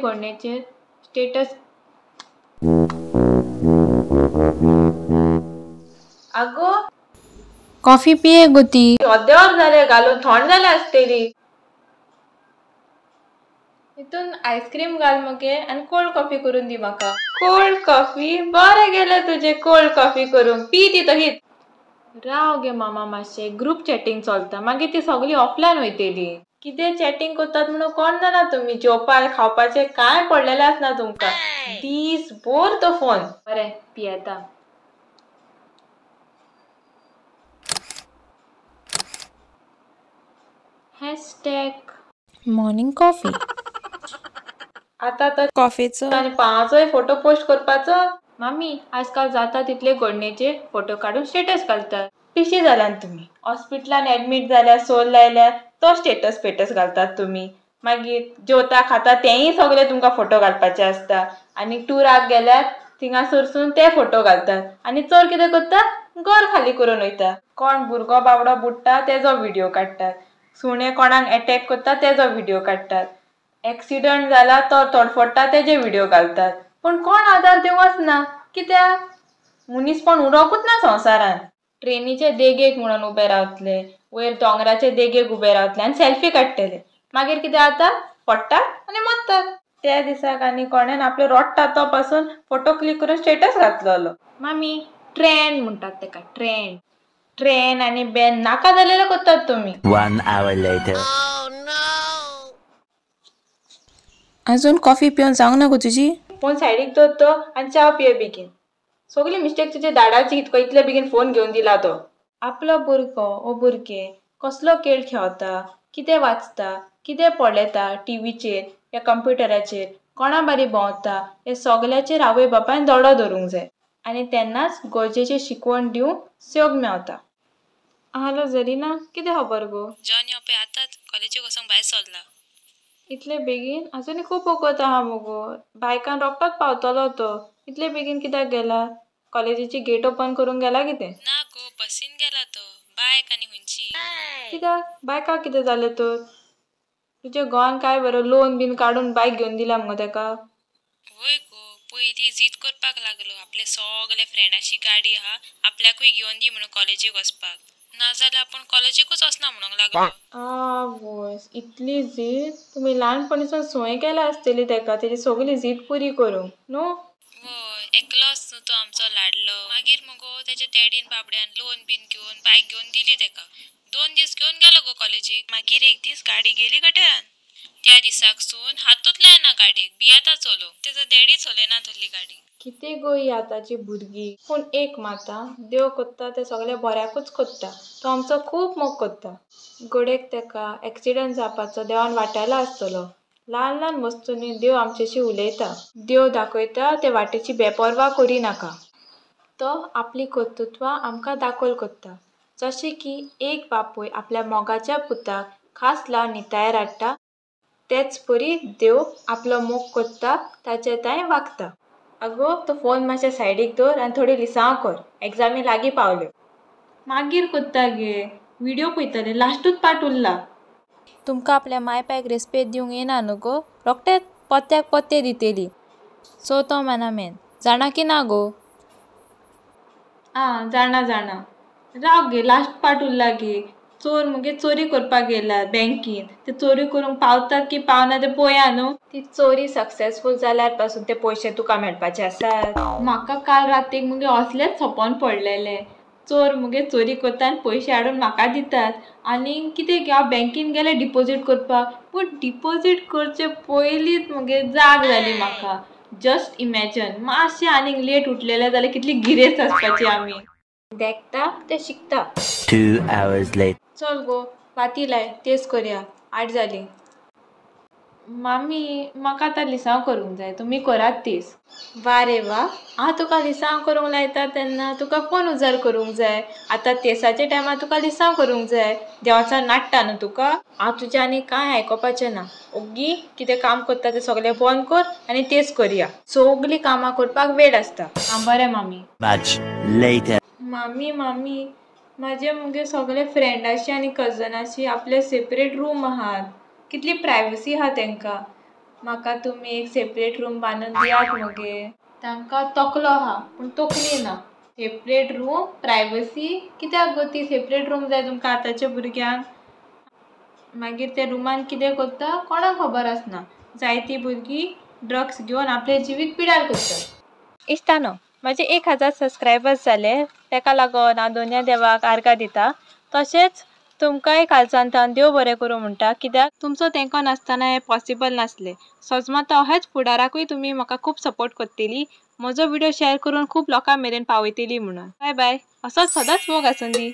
घडणेचेर status. आगो coffee पिये गो ती. अर्दें वर जालें घालून थंड जाल्या आसतली. हितून आयस्क्रीम घाल मगे आनी कोल्ड कॉफी करून दी म्हाका. कोल्ड कॉफी बरें गेलें तुजें कोल्ड कॉफी करूंक, पी ती तशीच. राव गे मामा मातशें, ग्रूप चॅटींग चलता मागीर ती सगळी ऑफलायन वयतली. कितें चॅटींग करतात म्हणून कोण जाणा तुमी, जेवपाक खावपाचें कांय पडलेलें आसना तुमकां, दीस भर तो फोन. बरें पियेता. Hashtag morning coffee. आतां तर कॉफीचो आनी पावाचोय फोटो पोस्ट करपाचो. मामी आजकाल जाता तितले घडणेचे फोटो काडून स्टेटस घालतात. पिशी जाल्यान तुमी, हॉस्पिटलान एडमीट जाल्यार सोल लायल्यार तो स्टेटस पेटस घालतात तुमी. मागीर जेवता खाता तेंय सगळे तुमकां फोटो घालपाचे आसता. आनी टुराक गेल्यार थिंगासरसून ते फोटो घालतात. आनी चड कितें करता, घर खाली करून वयता. कोण भुरगो बाबडो बुडटा तेजो व्हिडियो काडटात, सुणे कोणाक एटॅक करता तेजो व्हिडियो काडटात, एक्सिडंट जाला तो तडफडटा तेजे व्हिडियो घालतात. पूण कोण आदार दिवंक ना, कित्याक मनीसपण उरोकूच ना संवसारांत. ट्रेनीचे देगेक म्हणून उबे रावतले, वयर दोंगराचे देगेक उबे रावतले आनी सेल्फी काडटले. मागीर कितें जाता, पडटात आनी मरतात. त्या दिसाक आनी कोणेन आपलो रोडटा तो पासून फोटो क्लिक करून स्टेटस घातलेलो. मामी ट्रेंड म्हणटात तेका, ट्रेंड. ट्रेन आनी बॅन नाका जालेले करतात तुमी. 1 hour later. अजून कॉफी पिवन जावंक ना गो तुजी? फोन सायडीक दवर तो आनी च्या पिये बेगीन. सगली मिस्टेक तुजे दाडाची, इतको इतले बेगीन फोन घेवन दिला तो. आपलो भुरगो वो भुरगें कसलो खेळ खेळता, कितें वाचता, कितें पळयता टिवीचेर या कंप्युटराचेर, कोणा बारी भोंवता, हे सगल्याचेर आवय बापायन दोडो धरूंक जाय. आनी तेन्नाच गरजेची शिकवण दिवंक सोग मेवता. हॅलो जरीना, कितें खबर गो? जॉनी पळय आतांच कॉलेजीक वचोंक भायर सरला. इतले बेगीन? आजुनूय खूब वगत आहा मुगो, बायकान रोखडोच पावतलो तो. इतले बेगीन कित्याक गेला? कॉलेजीची गेट ओपन करूंक गेला कितें? ना गो, बसीन गेला तो. बायक आनी खंयची. कित्याक बायकाक कितें जालें तर? तुज्या घोवान काय बरो लोन बीन काडून बायक घेवन दिला मुगो तेका. वय गो, पयलीं जीद करपाक लागलो आपले सगळे फ्रेंडाची गाडी आहा आपल्याकूय घेवन दी म्हणून कॉलेजीक वचपाक, नाजाल्यार आपूण कॉलेजीकूच वचना म्हणूंक लागलो. आवयस, इतली जीद! तुमी ल्हानपणीसून संवय केल्या आसतली तेका तेजी सगली जीद पुरी करूंक न्हू? वय, एकलोच न्हू तो आमचो लाडलो. मागीर मुगो तेच्या डॅडीन बाबड्यान लोन बीन घेवन बायक घेवन दिली तेका. 2 दीस घेवन गेलो गो कॉलेजीक. मागीर एक दीस गाडी गेली गटरान. त्या दिसाक सून हातूच लायना गाडयेक, भियेता चलोवंक. तेजो डॅडी चलयना धरली गाडी. कितें गो ही आतांची भुरगीं. पूण एक माता, देव करता तें सगळें बऱ्याकूच करता. तो आमचो खूब मोग करता. घडयेक तेका एक्सिडंट जावपाचो देवान वाटायला आसतलो. ल्हान ल्हान वस्तूंनी देव आमच्याशी उलयता. देव दाखयता ते वाटेची बेपर्वा करिनाका. तो आपली कर्तृत्वां आमकां दाखल करता. जशें की एक बापूय आपल्या मोगाच्या पुताक खास लावन नितायर हाडटा, तेच परी देव आपलो मोग करता, ताचे तांय वागता. आगो तो फोन मातशें सायडीक दवर आनी थोडी लिसांव कर, एग्जामी लागीं पावल्यो. मागीर करता गे, व्हिडियो पळयतले, लास्टूच पार्ट उरला. तुमकां आपल्या मायपायक रेस्पेद दिवंक येना न्हू गो, रोखडेच पोत्याक पोत्ते दितली. सो तो मॅनामेन जाणा की ना गो? आं जाणा जाणा, राव गे, लास्ट पार्ट उरला गे. चोर मुगे चोरी करपाक गेला बँकीन, ते चोरी करूंक पावतात की पावना ते पळया न्हू. ती चोरी सक्सेसफूल जाल्यार पासून ते पयशे तुका मेळपाचे आसात. म्हाका काल रातीक मुगे असलेंच सपन पडलेलें. चोर मुगे चोरी करता आनी पयशे हाडून म्हाका दितात. आनी कितें गे, हांव बँकीन गेलें डिपोजीट करपाक, पूण डिपोजीट करचे पयलींच मुगे जाग जाली म्हाका. जस्ट इमॅजन, मातशें आनीक लेट उठलेलें जाल्यार कितली गिरेस्त आसपाची आमी. देखता ते शिकता. 2 hours later. चल गो, वाती लाय, तेज करया, 8 जालीं. मामी म्हाका आतां लिसांव करूंक जाय, तुमी करात तीस. वा रे वा, हांव तुका लिसांव करूंक लायता तेन्ना तुका फोन उजार करूंक जाय. आतां तेसाच्या टायमार तुका लिसांव करूंक जाय. देवाचा नाडटा न्हू तुका. हांव तुजें आनी कांय आयकुपाचें ना. ओग्गी कितें काम करता तें सगळें बंद कर आनी तेज करया. सगलीं कामां करपाक वेळ आसता. आं बरें मामी. Much later. मामी मामी, म्हाजे मुगे सगळे फ्रेंडाशी आनी कजनाशी आपले सेपरेट रूम आहात. कितली प्रायवसी आहा तेंकां. म्हाका तुमी एक सेपरेट रूम बांदून दियात मगे. तांकां तकलो आहा पूण तकली ना. सेपरेट रूम, प्रायवसी कित्याक गो ती सेपरेट रूम जाय तुमकां आतांच्या भुरग्यांक? मागीर ते रुमान कितें करता कोणाक खबर आसना. जायतीं भुरगीं ड्रग्स घेवन आपलें जिवीत पिड्यार करतात. इश्टानो, म्हजे 1000 सबस्क्रायबर्स जाले, ताका लागून हांव दोनया देवाक आर्गां दिता. तशेंच तुमकांय कालचांतान देव बरें करूं म्हणटा, कित्याक तुमचो तेंको नासतना हें पॉसिबल नासलें. सजमता अहेच फुडाराकूय तुमी म्हाका खूब सपोर्ट करतली, म्हजो व्हिडियो शेअर करून खूब लोकां मेरेन पावयतली म्हणून. बाय बाय, असोच सदांच मोग आसूं दी.